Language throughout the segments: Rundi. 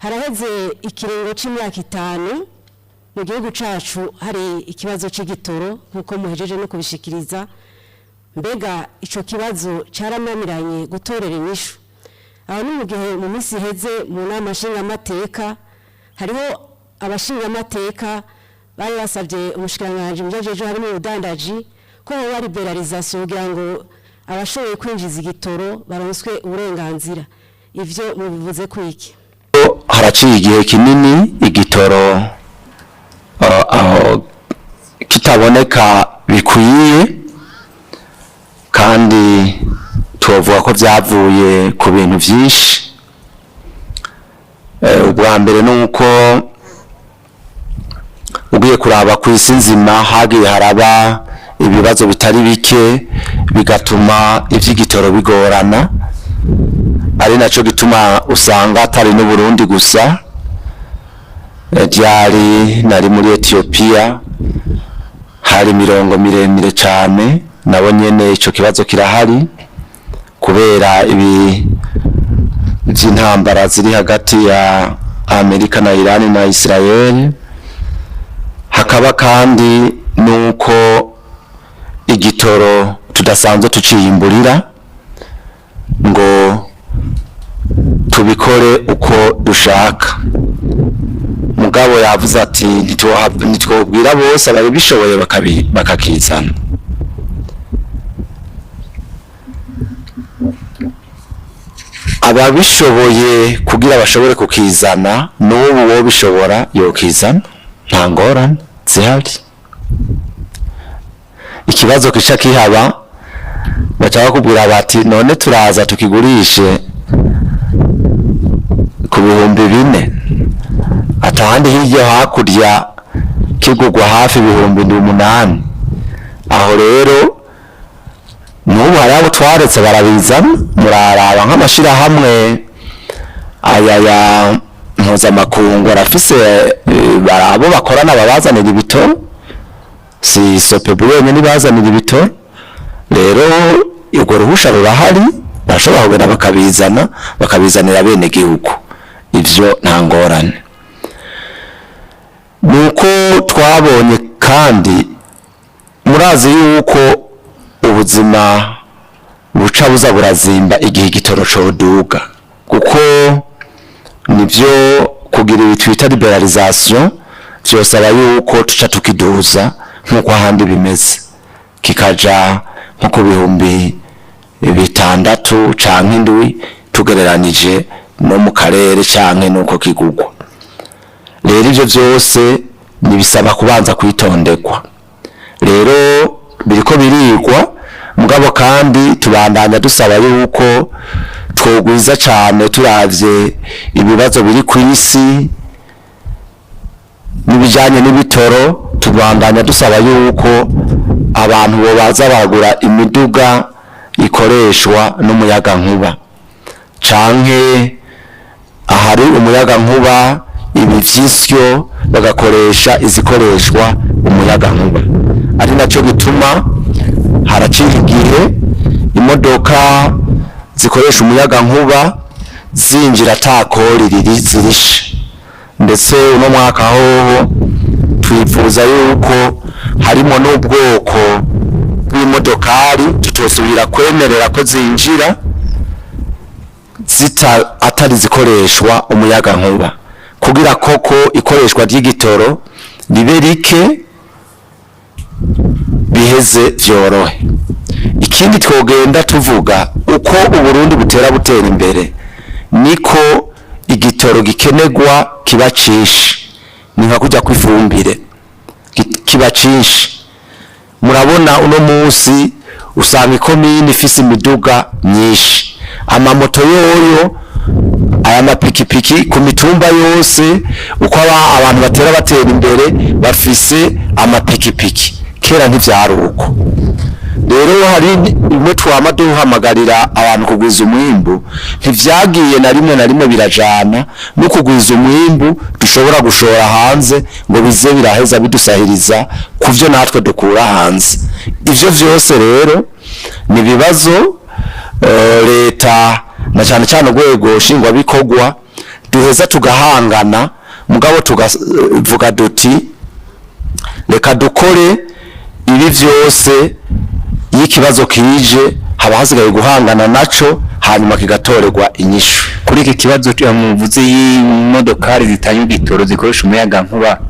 Haraheze ikiringo c'imyaka 5 mu gihugu cacu hari ikibazo c'igitoro, nk'uko muhejeje no kubishikiriza. Mbega ico kibazo carananiranye gutorera inyishu? Aho ni mu gihe mu minsi iheze mu nama nshingamateka hariho abashingamateka bari basabye umushikiranganji mu vyo harimo ubudandaji ko hoba libéralisation kugira ngo abashoboye kwinjiza igitoro baronswe uburenganzira. Ivyo mubivuze kwiki? Haraciye igihe kinini igitoro aho kitaboneka bikwiye, kandi tubavuga ko byavuye ku bintu byinshi. Ubwa mbere ni uko ugiye kuraba ku isi nzima hagiye haraba ibibazo bitari bike, bigatuma iby'igitoro bigorana, ari nacyo gituma usanga atari n'Uburundi gusa. Ryari nari muri Ethiopia, hari imirongo miremire cyane, nabo nyene ico kibazo kirahari kubera ibi by'intambara ziri hagati ya Amerika na Iran na Israel. Hakaba kandi nuko igitoro tudasanzwe tuciyimburira ngo tubikore uko dushaka. Mugabo yavuze ati ntitwobwira bose, ababishoboye bakakizana. Ababishoboye kugira bashobore kukizana, n'ubu wo bishobora yokizana, nta ngorane zihari. Ikibazo kica kihaba, baca bakubwira bati: "None turaza tukigurishe ku 4000, atahandi hirya hakurya kigugwa hafi 8,000." Aho rero n'ubu hari abo twaretse barabizana. Muraraba nk'amashirahamwe aya ya mpuzamakungu arafise abo bakorana babazanira ibitoro, si SOPEBU wenyine ibazanira ibitoro. Rero urwo ruhusha rurahari, barashobora kugenda bakabizana, bakabizanira bene gihugu, ivyo nta ngorane. Nuko twabonye kandi murazi yuko ubuzima buca buza burazimba igihe igitoro coduga, kuko nivyo kugira ibi twita libéralisation vyosaba yuko tuca tukiduza nk'uko ahandi bimeze, kikaja nko ku 6000 canke 7, tugereranije no mu karere canke nuko kigugwa. Rero ivyo vyose nibisaba kubanza kwitondekwa. Rero biriko birigwa, mugabo kandi tubandanya dusaba yuko twogwiza cane, turavye ibibazo biri ku isi n'ibijanye n'ibitoro. Tubandanya dusaba yuko abantu bobaza bagura imiduga ikoreshwa n'umuyagankuba, canke ahari umuyagankuba ibi vy'isyo bagakoresha izikoreshwa umuyagankuba. Ari naco gituma haraciye igihe imodoka zikoresha umuyagankuba zinjira ata kori riri zirishe. Ndetse uno mwaka hoho twifuza yuko harimo n'ubwoko bw'imodokari tutosubira kwemerera ko zinjira zita atari zikoreshwa umuyagankuba, kugira koko ikoreshwa ry'igitoro ribe rike, biheze vyorohe. Ikindi twogenda tuvuga, uko Uburundi butera butera imbere niko igitoro gikenerwa kiba cinshi, ni nka kujya kwifumbire kiba cinshi. Murabona uno munsi usanga ikomini ifise imiduga myinshi, amamoto yoyo, aya mapikipiki ku mitumba yose. Uko abantu batera batera imbere bafise amapikipiki, kera ntivyari uko. Rero hari bimwe twama duhamagarira abantu kugwiza umwimbu, ntivyagiye na rimwe na rimwe birajana no kugwiza umwimbu dushobora gushora hanze ngo bize biraheza bidusahiriza ku vyo natwe dukura hanze. Ivyo vyose rero ni ibibazo leta na cyane cyane urwego nshingwabikorwa Duheza tugahangana, mugabo tugavuga duti reka dukore ibi vyose. Iyo ikibazo kije, haba hasigaye guhangana naco, hanyuma kigatorerwa inyishu. Kuri iki kibazo muvuze y'imodokari zitanga igitoro zikoresha umuyagankuba,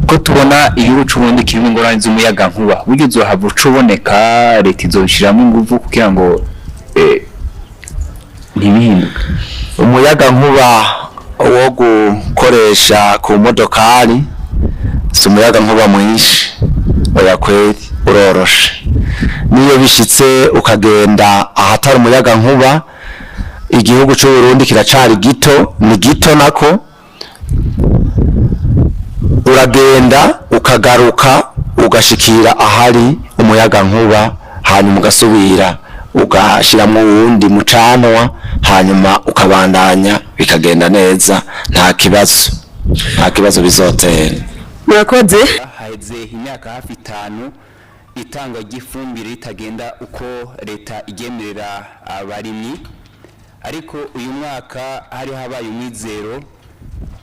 ko tubona igihugu c'Uburundi kirimo ingorane z'umuyagankuba, burya uzohava uca uboneka, leta izobishiramo inguvu kugira ngo ntibihinduke? Umuyaga nkuba wo gukoresha ku modokari si umuyaga nkuba mwinshi, oya kweri, uroroshe. Niyo bishitse ukagenda ahatari umuyaga nkuba, igihugu c'u Burundi kiracari gito, ni gito nako, uragenda ukagaruka ugashikira ahari umuyaga nkuba, hanyuma ugasubira ugashiramwo uwundi mucanwa, hanyuma ukabandanya, bikagenda neza, nta kibazo, nta kibazo bizotera. Murakoze. Haheze imyaka hafi 5 itangwa ry'ifumbire ritagenda uko leta igemerera abarimyi, ariko uyu mwaka hari habaye umwizero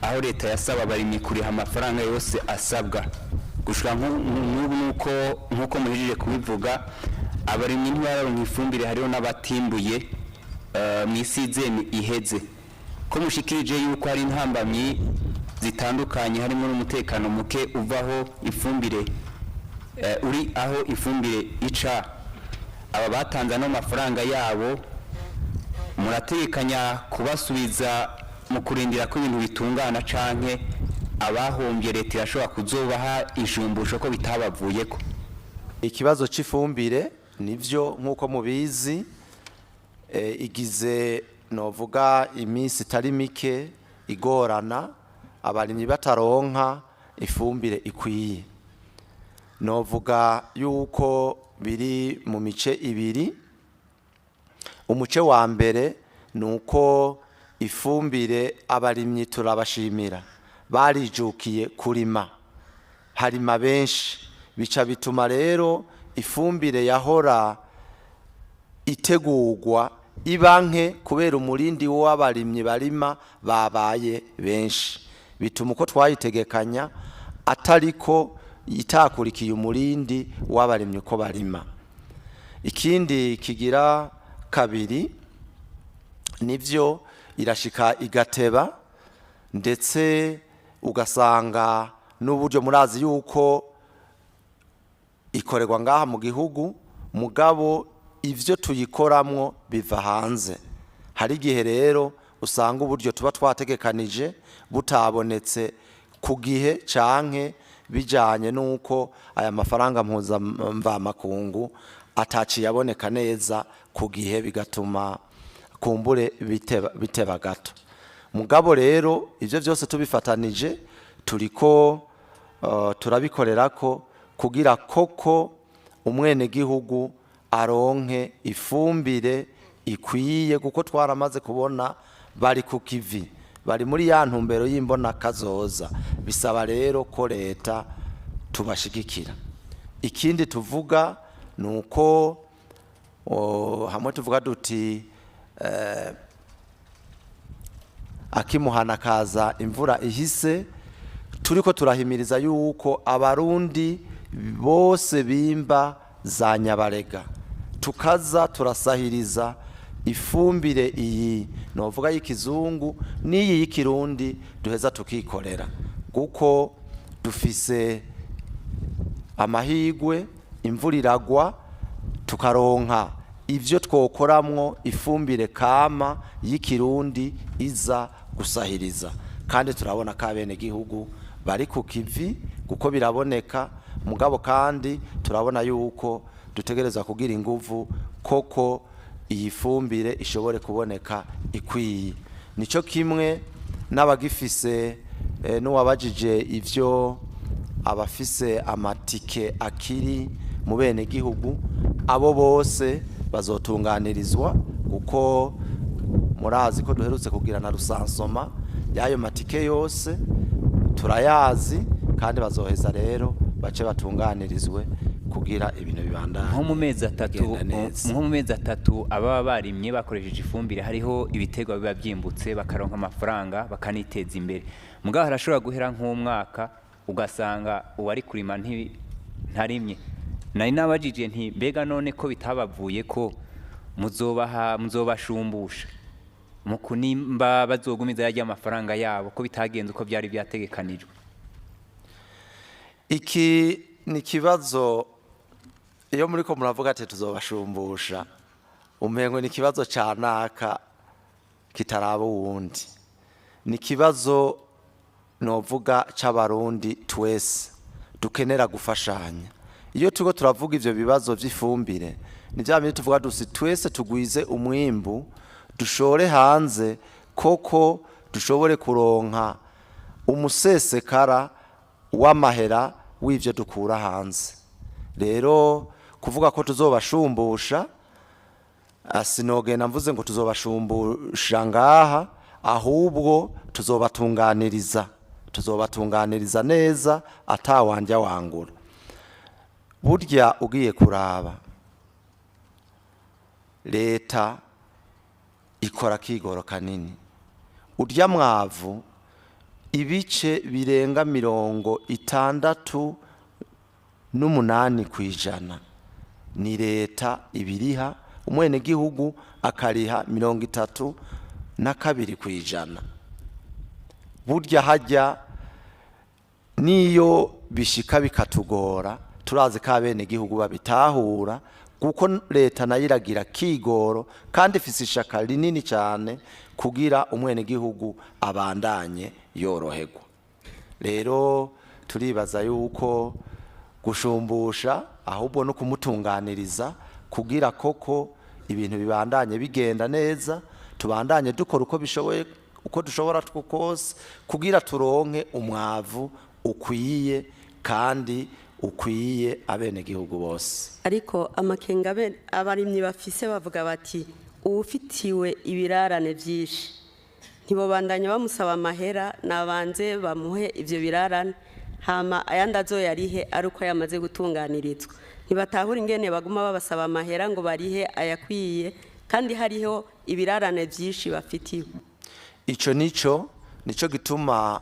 aho leta yasaba abarimyi kuriha amafaranga yose asabwa. Gushika nk'ubu, nuko nk'uko muhejeje kubivuga, abarimyi ntibararonka ifumbire, hariho n'abatimbuye mu isizeni iheze. Ko mushikirije yuko hari intambamyi zitandukanye, harimo n'umutekano muke uvaho ifumbire uri aho ifumbire ica, aba batanze ano mafaranga yabo murategekanya kubasubiza mu kurindira ko ibintu bitungana, canke abahombye leta irashobora kuzobaha inshumbusho ko bitabavuyeko? Ikibazo c'ifumbire, nivyo, nk'uko mubizi, igize novuga iminsi itari mike igorana, abarimyi bataronka ifumbire ikwiye. Novuga yuko biri mu mice ibiri. Umuce wa mbere ni uko ifumbire, abarimyi turabashimira, barijukiye kurima, harima benshi, bica bituma rero ifumbire yahora itegurwa iba nke kubera umurindi w'abarimyi barima babaye benshi, bituma uko twayitegekanya atariko itakurikiye umurindi w'abarimyi uko barima. Ikindi kigira kabiri, nivyo, irashika igateba, ndetse ugasanga n'uburyo, murazi yuko ikorerwa ngaha mu gihugu, mugabo ivyo tuyikoramwo biva hanze. Hari igihe rero usanga uburyo tuba twategekanije butabonetse ku gihe, canke bijanye n'uko aya mafaranga mpuzamvamakungu ataciye aboneka neza ku gihe, bigatuma kumbure biteba gato. Mugabo rero ivyo byose tubifatanije, turiko turabikorerako kugira koko umwenegihugu aronke ifumbire ikwiye, kuko twaramaze kubona bari ku kivi, bari muri ya ntumbero y'imbona kazoza. Bisaba rero ko leta tubashigikira. Ikindi tuvuga ni uko hamwe tuvuga duti akimuhana kaza imvura ihise, turiko turahimiriza yuko abarundi bose bimba za nyabarega tukaza turasahiriza ifumbire iyi novuga y'ikizungu n'iyi y'ikirundi duheza tukikorera, kuko dufise amahigwe, imvura iragwa, tukaronka ivyo twokoramwo ifumbire kama y'ikirundi iza gusahiriza. Kandi turabona ko abenegihugu bari ku kivi, kuko biraboneka. Mugabo kandi turabona yuko dutegerezwa kugira inguvu koko iyi fumbire ishobore kuboneka ikwiye. Nico kimwe n'abagifise n'uwabajije ivyo abafise amatike akiri mu bene gihugu, abo bose bazotunganirizwa, kuko murazi ko duherutse kugira na rusansoma y'ayo matike yose, turayazi, kandi bazoheza rero bace batunganirizwe. Kugira ibintu bibandanye Nko mu mezi 3, bigenda neza. nko mu mezi 3 ababa barimye bakoresheje ifumbire, hariho ibiterwa biba byimbutse, bakaronka amafaranga, bakaniteza imbere. Mugabo harashobora guhera nk'umwaka, ugasanga uwari kurima ntarimye. Nari nabajije nti: mbega none ko bitabavuye ko muzobaha, muzobashumbusha mu kunimba bazogumiza yarya amafaranga yabo, ko bitagenze uko byari byategekanijwe? Iki ni ikibazo, iyo muri ko muravuga ati tuzobashumbusha, umengo ni ikibazo ca naka kitaraba uwundi. Ni ikibazo novuga c'Abarundi twese dukenera gufashanya. Iyo turiko turavuga ivyo bibazo vy'ifumbire, ni vya bindi tuvuga dusi twese tugwize umwimbu, dushore hanze, koko dushobore kuronka umusesekara w'amahera w'ivyo dukura hanze. Rero kuvuga ko tuzobashumbusha, sinogenda mvuze ngo tuzobashumbusha ngaha, ahubwo tuzobatunganiriza neza atawanja wangura. Burya ugiye kuraba, leta ikora kigoro kanini. Urya mwavu, ibice birenga 68% ni leta ibiriha, umwenegihugu akariha 32%. Burya hajya niyo bishika bikatugora, turazi ko abenegihugu babitahura, kuko leta nayo iragira kigoro kandi ifise ishaka rinini cyane kugira umwenegihugu abandanye yoroherwa. Rero turibaza yuko gushumbusha ahubwo no kumutunganiriza, kugira koko ibintu bibandanye bigenda neza, tubandanye dukora uko bishoboye, uko dushobora kose, kugira turonke umwavu ukwiye kandi ukwiye abenegihugu bose. Ariko amakenga abarimyi bafise, bavuga bati uwufitiwe ibirarane byinshi ntibobandanya bamusaba amahera, nabanze bamuhe ivyo birarane, hama ayandi azoyarihe ari uko yamaze gutunganirizwa. Ntibatahura ingene baguma babasaba amahera ngo barihe ayakwiye kandi hariho ibirarane byinshi bafitiwe. Ico nico gituma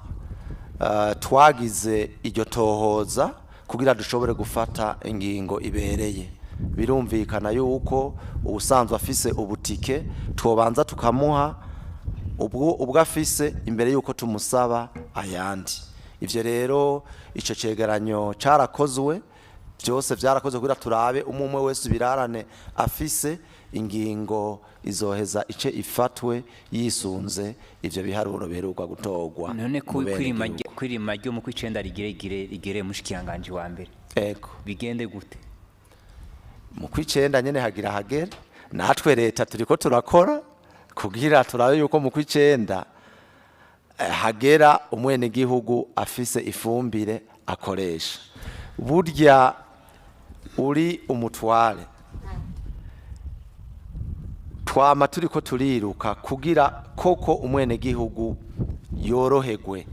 twagize iryo tohoza kugira dushobore gufata ingingo ibereye. Birumvikana yuko ubusanzwe afise ubutike twobanza tukamuha ubwo afise imbere yuko tumusaba ayandi. Ivyo rero, ico cegeranyo carakozwe, byose byarakozwe kugira turabe umwe umwe wese ibirarane afise. Ingingo izoheza ice ifatwe yisunze ivyo biharuro biheruka gutorwa None ko mu kwirima benegihugu. Kwirima ryo mu kwicenda rigere, mushikiranganje wa mbere, Ego. bigende gute? Mu kwicenda nyene hagira hagere. Natwe leta turiko turakora kugira turabe yuko mu kwicenda hagera umwenegihugu afise ifumbire akoresha. Burya uri umutware, twama turiko turiruka kugira koko umwenegihugu yoroherwe,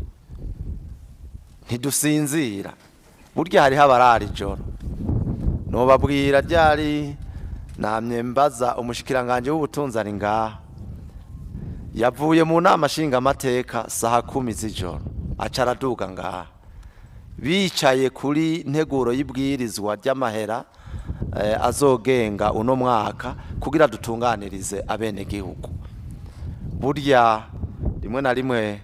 ntidusinzira. Burya hariho abarara ijoro. Nobabwira ryari namye mbaza umushikiranganje w'ubutunzi ari ngaha, yavuye mu nama nshingamateka saha 10 z'ijoro, aca araduga ngaha, bicaye kuri nteguro y'ibwirizwa ry'amahera azogenga uno mwaka kugira dutunganirize abenegihugu. Burya rimwe na rimwe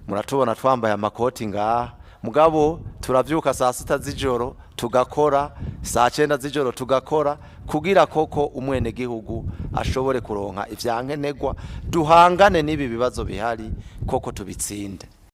muratubona twambaye amakoti ngaha, mugabo turavyuka saa 6 z'ijoro tugakora, saa 9 z'ijoro tugakora, kugira koko umwenegihugu ashobore kuronka ivyankenerwa, duhangane n'ibi bibazo bihari, koko tubitsinde.